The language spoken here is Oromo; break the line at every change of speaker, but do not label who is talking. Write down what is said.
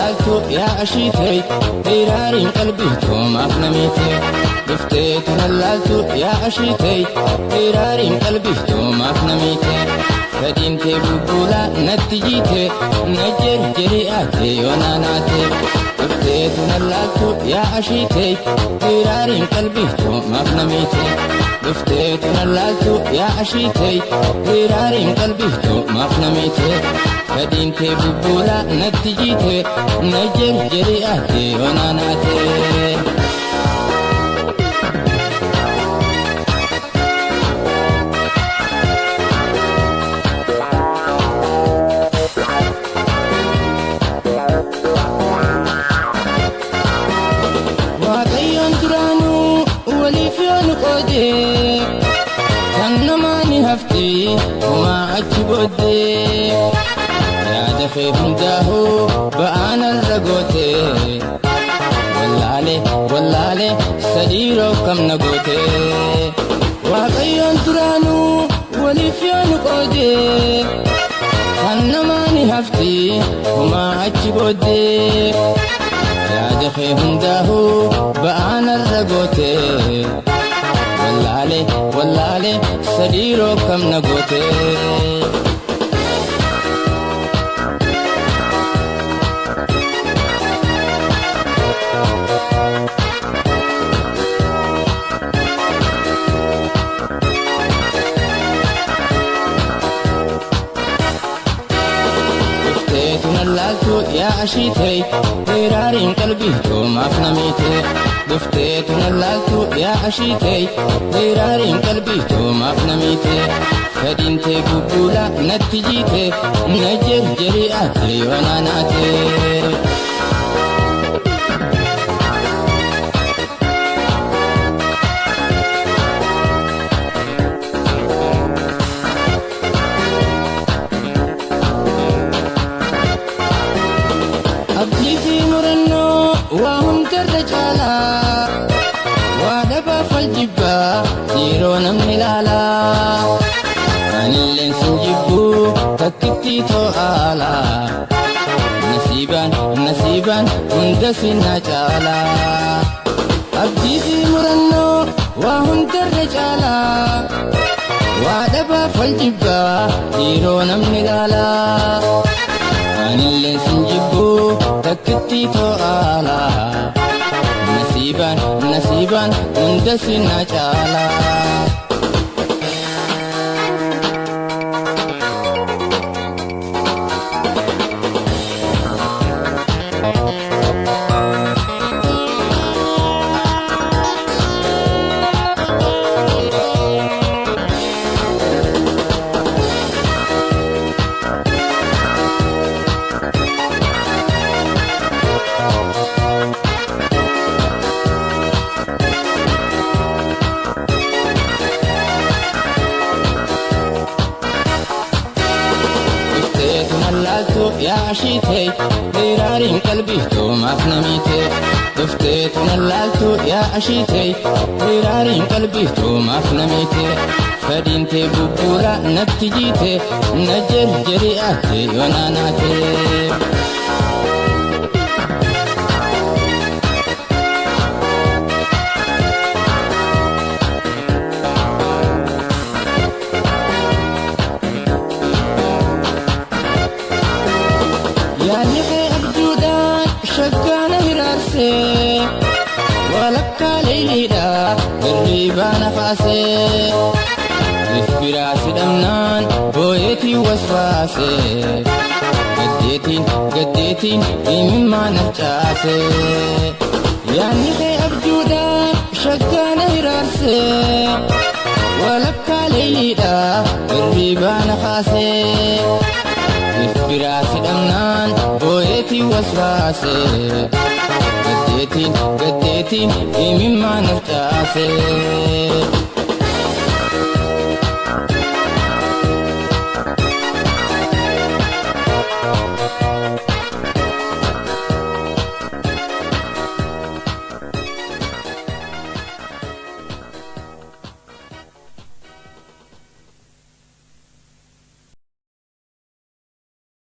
laaltu yaa ashiitee hiraariin qalbii toomaaf namiite. Dhufteetu na laaltu yaa ashiitee hiraariin qalbii toomaaf namiite. Fedhiin tee bubbuulaa natti jiite na jerjeri ate yoonaa naate. Dhufteetu na laaltu yaa ashiitee hiraariin qalbii toomaaf namiite. Dhufteetu na laaltu yaa ashiitee hiraariin qalbii toomaaf namiite. Fedhiin tee bubbuulaa natti jiite na jerjeri ate yoonaa naate. Waaqayyoon duraanuu waliif yoo nu qoode kan namaa ni hafti homaa achi booddee yaada kee hundaa'uu ba'aan irra goote wallaale wallaale sadii kam na goote. Waaqayyoon duraanuu waliif yoo nu qoode kan namaa ni hafti homaa achi booddee. Yaada kee hundaa'uu ba'aan irra goote wallaale wallaale sadii kam na goote. Dhufteetu na laaltu yaa ashiitee hiraariin qalbii toomaaf namiite. Dhufteetu na laaltu yaa ashiitee hiraariin qalbii toomaaf namiite. Fedhiin tee bubbuulaa natti jiite na jerjeri ate yoonaa naate. Abdii fi murannoo waa hundarra caalaa waa dhabaaf wal jibbaa yeroo namni ilaalaa. Anilleen sin jibbuu takkitti to'aala nasiibaan nasiibaan hunda sinna caalaa. Abdii fi murannoo waa hundarra caalaa waa dhabaaf wal jibbaa yeroo namni ilaalaa. Anilleen sin jibbuu takkitti to'aala nasiibaan nasiibaan hunda sinna caalaa. Dhufteetu na laaltu yaa ashiitee hiraariin qalbii toomaaf namiite. Dhufteetu na laaltu yaa ashiitee hiraariin qalbii toomaaf namiite. Fedhiin tee bubbuulaa natti jiite na jerjeri ate yoonaa naate. Yaadni kee abjuudhaan shaggaana hiraarsee walakkaa leeyliidha hirribaa na kaasee. If biraa si dhabnaan boo'eetiin waswaasee gaddeetiin gaddeetiin imimmaan harcaasee. Yaadni kee abjuudhaan shaggaana hiraarsee walakkaa leeyliidha hirribaa na kaasee. If biraa si dhabnaan boo'eetiin waswaasee gaddeetiin gaddeetiin imimmaan harcaasee.